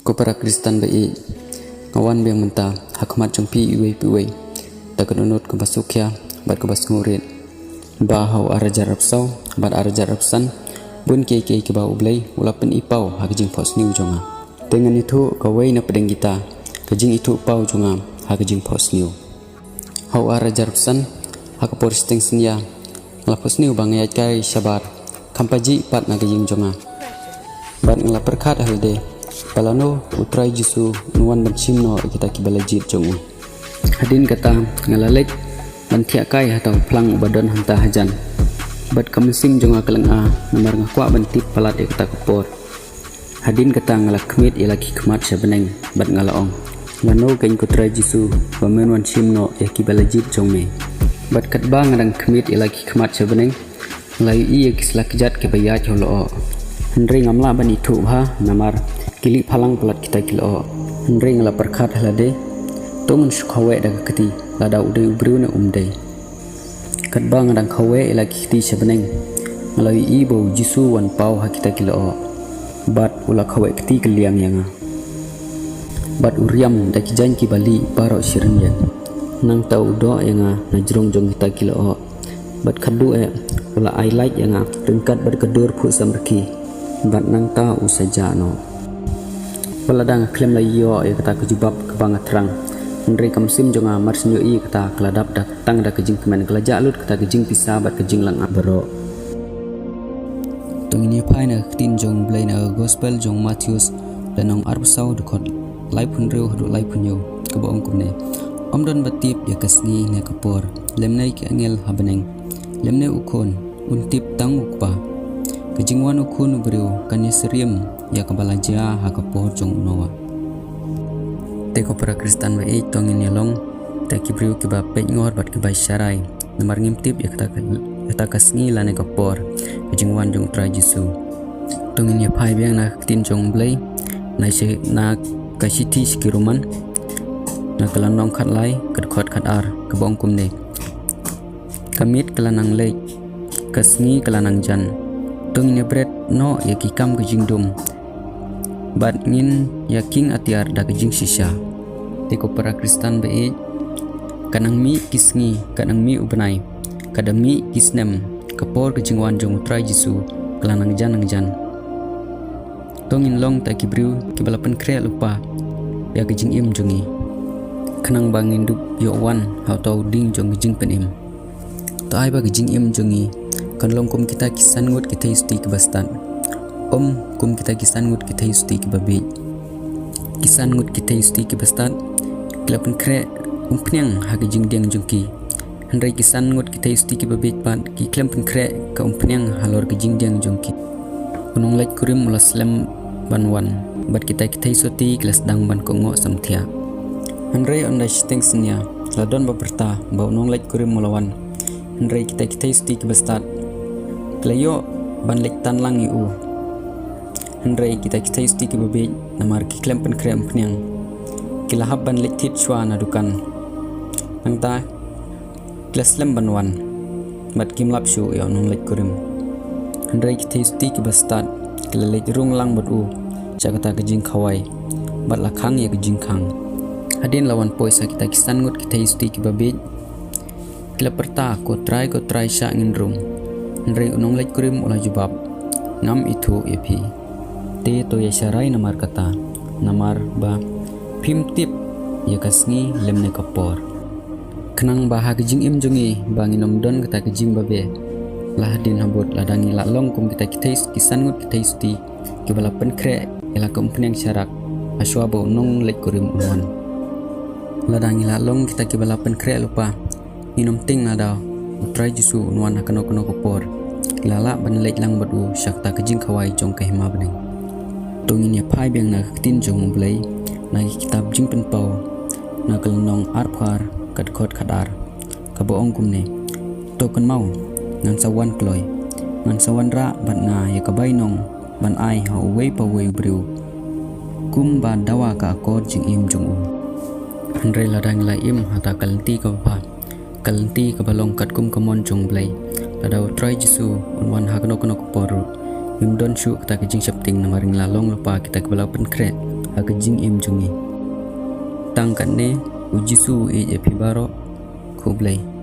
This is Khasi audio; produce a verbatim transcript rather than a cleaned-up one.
Ko para Khristan ba ïeit, nga wan biang mynta ha khmat jong phi iwei pa iwei da ka dohnud kaba sngewkhia bad kaba sngewrit, ba ha u ar hajar arphew saw bad ar hajar arphew san, bun kiei kiei kiba U Blei u la pyni paw ha ka jingphohsniew jong nga. Te ngan ïathuh kawei na pdeng kita ka jingïathuh paw jong nga ha ka jingphohsniew. Ha u ar hajar arphew san, ha ka por shiteng synñia, nga la phohsniew ba nga ïaid kai shabar kham pajih pat na ka ïing jong nga. Bad nga la pyrkhat ha lade ba lano U Trai Jisu un wan ban shim noh ïa kita kiba la jied jong u. Hadien kata nga la leit ban thiah kai ha uta u phlang uba don hangta hajan. Bad ka mynsiem jong nga ka lynga namar nga kwah ban tip palat ïa kata ka por. Hadien kata nga la khmied ïa la ki khmat sha bneng bad nga la ong, lano keiñ ko Trai Jisu ba men wan shim noh ïa kiba la jied jong me? Bad katba nga dang khmied ïa la ki khmat sha bneng, nga la ïohi ïa ki sla kjat kiba ïaid ha u lyoh. Hynrei ngam lah ban ithuh bha namar ki lih phalang palat kita ki lyoh. Hynrei nga la pyrkhat ha lade, to ngan shu khaweh da ka kti lada u dei u briew ne um dei. Katba nga dang khaweh ïa la ki kti sha bneng, nga la ïohi ba U Jisu u wan paw ha kita ki lyoh. Bad u la khaweh kti kylliang ïa nga. Bad u riam da ki jaiñ kiba lieh baroh shi rynïeng. Nangta u doh ïa nga na jrong jong kita ki lyoh. Bad khadduh eh u la ai lait ïa nga ryngkat bad ka dur phuh samrkhie. Bad nangta u sa jah noh. Wat lada nga khlem la ïoh ïa kata ka jubab kaba nga thrang, hynrei ka mynsiem jong nga mar shu ïohi ïa kata ka la dap da tang da ka jingkmen, ka la jah lut kata ka jingpisa bad ka jinglynga baroh. To ngin ïa phai na ka ktien jong U Blei na ka Gospel jong u Mathaios, lynnong arphew saw, dkhot laiphew hynriew haduh laiphew hynñiew, kaba ong kumne: Ym don ba tip ïa ka sngi ne ka por, lymne ki angel ha bneng, lymne u Khun, un tip tang u Kpa. Ka jingwan u Khun u briew kan ïasyriem ïa kaba la jia ha ka por jong u Noah. Te ko para Khristan ba ïeit, to ngin ïa long kita ki briew kiba peit ngor bad kiba sharai, namar ngim tip ïa kata ka, ïa kata ka sngi lane ka por, ka jingwan jong U Trai Jisu. To ngin ïa phai biang na ka ktien jong U Blei na shi-, na ka shithi sha ki Roman, na ka lynnong khatlai, ka dkhot khatar, kaba ong kumne: Ka miet ka la nang leit, ka sngi ka la nang jan. To ngin ïa bret noh ïa ki kam ka jingdum, bad ngin ïa khing atiar da ka jingshisha. Te ko para Khristan ba ïeit, ka nang mih ki sngi, ka nang mih u bnai, ka da mih ki snem, ka por ka jingwan jong U Trai Jisu ka la nang jan nang jan. To ngin long kita ki briew kiba la pynkhreh lypa ïa ka jingim jong ngi, khnang ba ngin dup ïoh wan ha uta u dieng jong ka jingpynim. To ai ba ka jingim jong ngi kan long kum kita ki san ngut ki theisotti kiba stad, ym kum kita ki san ngut ki theisotti kiba bieit. Ki san ngut ki theisotti kiba stad ki la pynkhreh umphniang ha ka jingdieng jong ki. Hynrei ki san ngut ki theisotti kiba bieit pat ki khlem pynkhreh ka umphniang halor ka jingdieng jong ki. U nongleit kurim u la slem ban wan, bad kita ki theisotti ki la sdang ban kohnguh samthiah. Hynrei ynda shiteng synñia la don ba pyrta ba u nongleit kurim u la wan, hynrei kita ki theisotti kiba stad ki la ïoh ban leit tan lang ïa u. Hynrei kita ki theisotti kiba bieit, namar ki khlem pynkhreh umphniang, ki la hap ban leit thied shuwa na dukan. Nangta ki la slem ban wan, bad kim lap shuh ïa u nongleit kurim. Hynrei ki theisotti kiba stad ki la leit rung lang bad u sha kata ka jingkhawai, bad la khang ïa ka jingkhang. Hadien la wan poi sha kita ki san ngut ki theisotti kiba bieit, ki la pyrta, ko Trai, ko Trai, shah ngin rung. Hynrei u nongleit kurim u la jubab, ngam ithuh ïa phi. Te to ïa sharai namar kata, namar ba phim tip ïa ka sngi lymne ka por. Khnang ba ha ka jingim jong ngi ba ngin ym don kata ka jingbabe la hadien habud, lada ngi la long kum kita ki thei, ki san ngut ki theisotti kiba la pynkhreh ïa la ka umphniang sharak, ha shuwa ba u nongleit kurim un wan. Lada ngi la long kita kiba la pynkhreh lypa, ngin ym tieng lada u Trai Jisu un wan ha kano kano ka por, ngi la lah ban leit lang bad u sha kata ka jingkhawai jong ka hima bneng. To ngin ïa phai biang na ka ktien jong U Blei na ki kitab Jingpynpaw, na ka lynnong arphew ar, ka dkhot khatar, kaba ong kumne: To kynmaw, ngan sa wan kloi, ngan sa wanrah bad nga ïa ka bainong ban ai ha uwei pa uwei u briew, kumba dawa ka akor jingim jong u. Hynrei lada ngi la im ha kata ka lynti kaba bha, ka lynti kaba long katkum ka mon jong U Blei, lada u Trai Jisu un wan ha kano kano ka por ruh, ngim don shuh kata ka jingsheptieng, namar ngi la long lypa kita kiba la pynkhreh. ha ka jingim jong ngi. Tang katne, u Jisu u ïeit ïa phi baroh. Khublei.